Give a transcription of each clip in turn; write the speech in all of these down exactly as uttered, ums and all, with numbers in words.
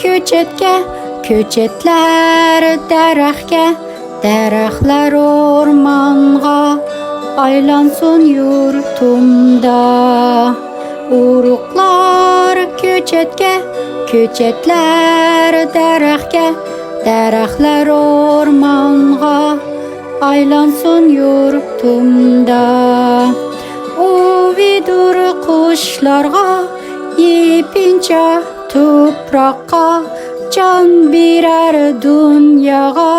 كۆچەتكە، كۆچەتلەر دەرەخكە، دەرەخلەر ئورمانغا ئايلانسۇن يۇرتۇمدا. ئۇرۇقلار كۆچەتكە، كۆچەتلەر دەرەخكە، دەرەخلەر ئورمانغا ئايلانسۇن يۇرتۇمدا. ئۇۋىدۇر قۇشلارغا، يېپىنچا تۇپراققا، جان بېرەر دۇنياغا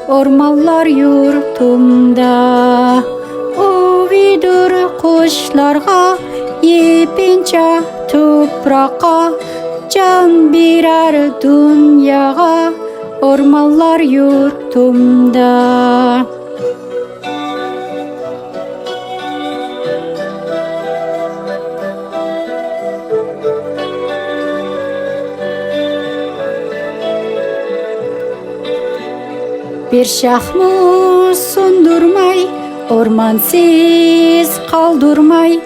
ئورمانلار يۇرتۇمدا. ئۇۋىدۇر قۇشلارغا، يېپىنچا تۇپراققا، جان بېرەر دۇنياغا ئورمانلار يۇرتۇمدا. بىر شاخمۇ سۇندۇرماي، ئورمانسىز قالدۇرماي،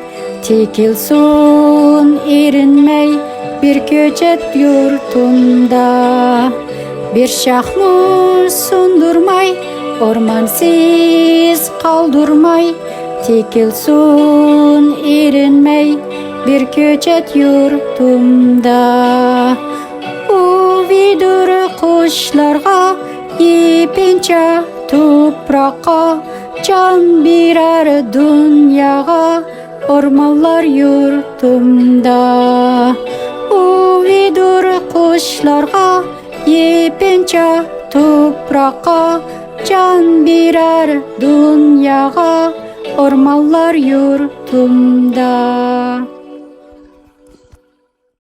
تىكىلسۇن ئېرىنمەي بىر كۆچەت يۇرتۇمدا. بىر شاخمۇ سۇندۇرماي، ئورمانسىز قالدۇرماي، تىكىلسۇن ئېرىنمەي بىر كۆچەت يۇرتۇمدا. ئۇۋىدۇر قۇشلارغا، يېپىنچا تۇپراققا، جان بېرەر دۇنياغا ئورمانلار يۇرتۇمدا. ئۇۋىدۇر قۇشلارغا، يېپىنچا تۇپراققا، جان بېرەر دۇنياغا ئورمانلار يۇرتۇمدا.